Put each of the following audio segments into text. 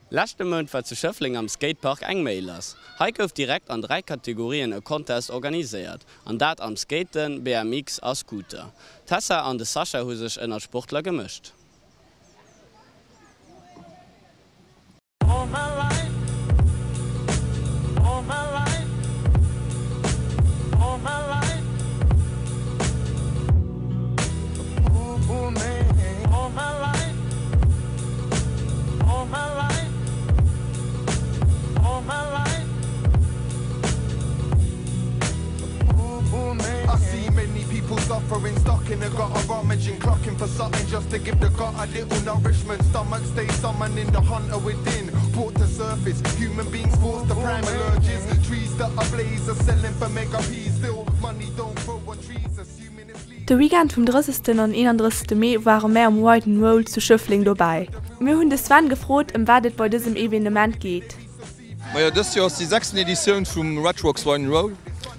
Leschte Mount war zu Schëffleng am Skatepark eng Méi lass. Hei gouf direkt an 3 Kategorien e Contest organiséiert, an dat am Skaten, BMX a Scooter. D'Tessa an de Sascha hu sech ënnert Sportler gemëscht. De Weekend vum 30. an 31. Mee ware mär um Ride 'n Roll zu Schëffleng dobäi. Mir hunn de Sven gefrot, ëm wat et bei dësem Evenement geet. Majo, dëst Joer ass déi sechsten Editioun vum Red Rocks Ride 'n Roll,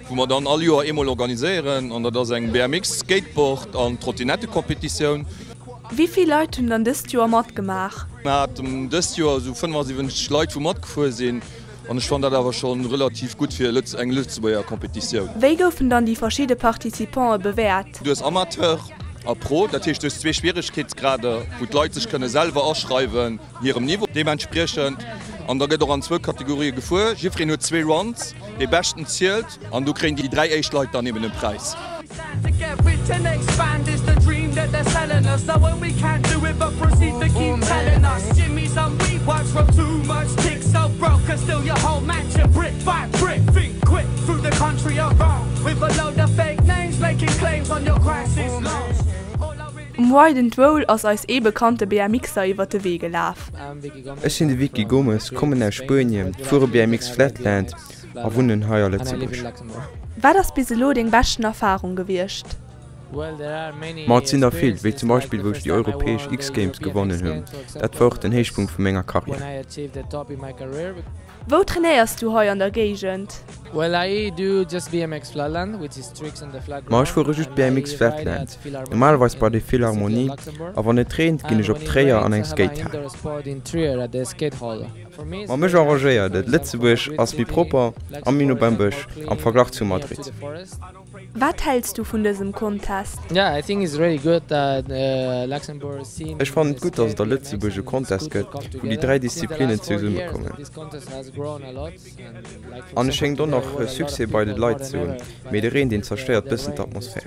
wou mer dann all Joer eemol organiséieren an dat ass eng BMX, Skateboard an Trottinettekompetitioun. Wéi vill Leit hunn dann dëst Joer matgemaach? Mer haten dëst Joer esou 75 Leit wou matgefuer sinn. An ech fannen dat awer schon relativ gutt fir eng Lëtzebuerger Competitioun. Wéi goufen dann déi verschidde Participantë bewäert? Du hues Amateur a Pro, dat heescht du hues zwee Schwieregkeetsgrader, wou d'Leit sech kënne selwer aschreiwen, hirem Niveau deementspriechend. An da gëtt och an zwou Kategorië gefuer, jiddwereen huet zwee Runs, dee beschten zielt an do kréien déi 3 éischt Leit dann eben e Präis. Um Ride and Roll ass eis ee bekannte BMXer iwwer de Wee gelaf. Ech sinn de Vicky Gomes, kommen aus Spuenien, fuere BMX Flatland a wunnen hei a Lëtzebuerg. Wat ass bis elo deng beschten Erfarung gewiescht? Ma et sinn der vill, wéi zum Beispill wou ech déi europäesch X-Games gewonnen hunn. Dat war och den Héichpunkt vu menger Karriär. Wou trainéiers du hei an der Géigend? Ma ech fuere just BMX Flatland, normalerweis bei der Philharmonie a wann et reent ginn ech op Tréier an eng Skatehal. Ma mech arrangéiert et, Lëtzebuerg ass méi propper a méi no beim Bësch am Verglach zu Madrid. Wat häls du vun dësem Contest? Ech fannen et gutt, datt et a Lëtzebuerg e Contest gëtt, wou déi 3 Disziplinnen zesummekommen. An e schéngt och nach Succès bei de Leit ze hunn. Mee de Reen, deen zerstéiert bëssen d'Atmosphär.